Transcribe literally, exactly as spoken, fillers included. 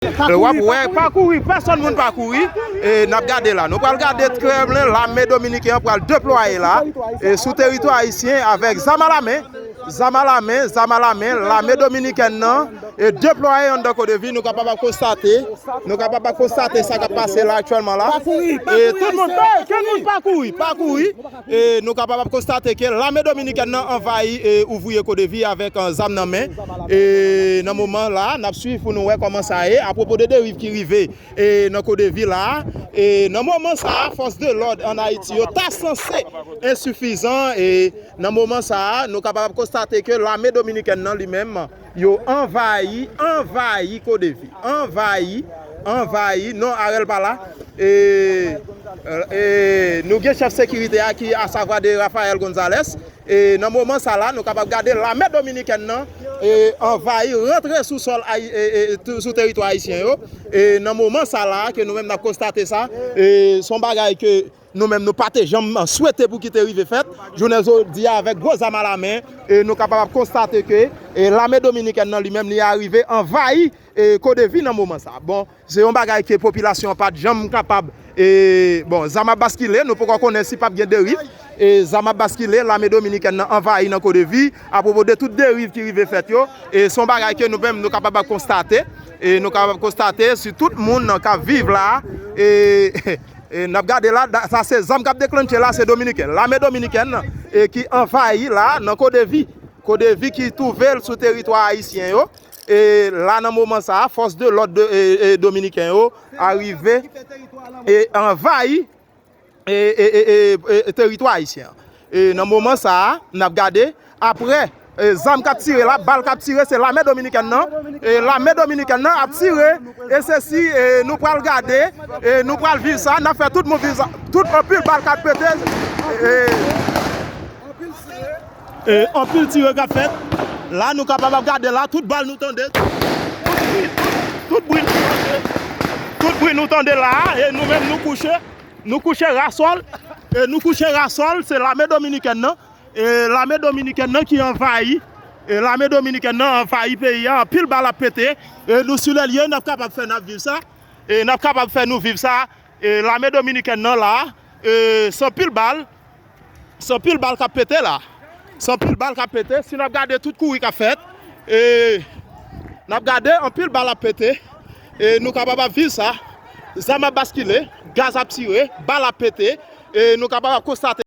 W ap wè, pa kouri, pèsonn moun pa kouri. E n ap gade la. Nou pral gade Kremlen, lame dominiken an pral deplwaye la. E sou teritwa ayisyen avèk zam a la men. Zam a la men, zam a la men, lame dominikèn nan e deplwaye anndan Kodevi, nou kapab ap konstate, nou kapab ap konstate sa k ap pase la aktyèlman la. E tout moun, kenn moun pa kouri, pa kouri. E nou kapab ap konstate ke lame dominikèn nan anvayi e ouvriye Kodevi avèk, eh, zam nan men. E nan moman la, n ap swiv pou nou wè kòman sa ye. Apwopo de deriv ki rive e nan Kodevi la, e nan moman sa a, fòs de lòd ann Ayiti yo ta sanse ensifizan, e nan moman sa a, nou kapab ap konstate ke lame dominikèn nan li menm, yo anvayi, anvayi Kodevi, anvayi, anvayi, non, Arel pa la, e, e nou gen chèf sekirite a ki, asavwa de Rafael Gonzalez, e nan moman sa la, nou kapab gade lame dominikèn nan, e anvayi, rantre sou sòl ayi-, e, e, tou-, sou teritwa ayisyen yo. E nan moman sa la, ke nou menm n ap konstate sa, e se yon bagay ke nou menm nou pa te janm swete pou ki te rive fèt. Jounen jodi a, avèk gwo zam a la men, e nou kapab ap konstate ke, e lame dominikèn nan li menm, li arive anvayi, e Kodevi nan moman sa. Bon, se yon bagay ke popilasyon an pa t janm kapab, e, bon, zam ap baskile, nou poko konnen si p ap gen deriv. E zam ap baskile, lame dominikèn nan anvayi nan Kodevi, apwopo de tout deriv ki rive fèt yo. E se yon bagay ke nou menm nou kapab ap konstate. E nou kapab ap konstate si tout moun k ap viv la, e, e n ap gade la, da-, sa se zam k ap deklannche la, se dominiken. Lame dominikèn, e ki anvayi la nan Kodevi. Kodevi ki twouve l sou teritwa ayisyen yo. E la, nan moman sa a, fòs de lòd de, e, e, dominiken yo arive e anvayi, e, e, e, e, e, teritwa ayisyen an. E nan moman sa a, n ap gade, apre, e, zam k ap tire la, bal k ap tire, se lame dominikèn nan. E lame dominikèn nan ap tire, e se si, e, nou pral gade, e nou pral viv sa, n ap fè tout moun viv sa. Tout anpil bal k ap pete, e, e, anpil tire k ap fèt. La, nou kapab ap gade la, tout bal nou tande, tout bri, tout bri nou tande, tout bri nou tande la, e nou menm nou kouche, nou kouche rasòl, e nou kouche rasòl, se lame dominikèn nan, e lame dominikèn nan ki anvayi, e lame dominikèn nan anvayi peyi a, anpil bal ap pete, e nou sou lè l ye, n ap kapab fè n ap viv sa, e n ap kapab fè nou viv sa, e lame dominikèn nan la, e se anpil bal, se anpil bal k ap pete la. Se anpil bal k ap pete. Si n ap gade tout kouri k ap fèt, e n ap gade anpil bal ap pete. E nou kapab ap viv sa. Zam ap baskile, gaz ap tire, bal ap pete. E nou kapab ap konstate.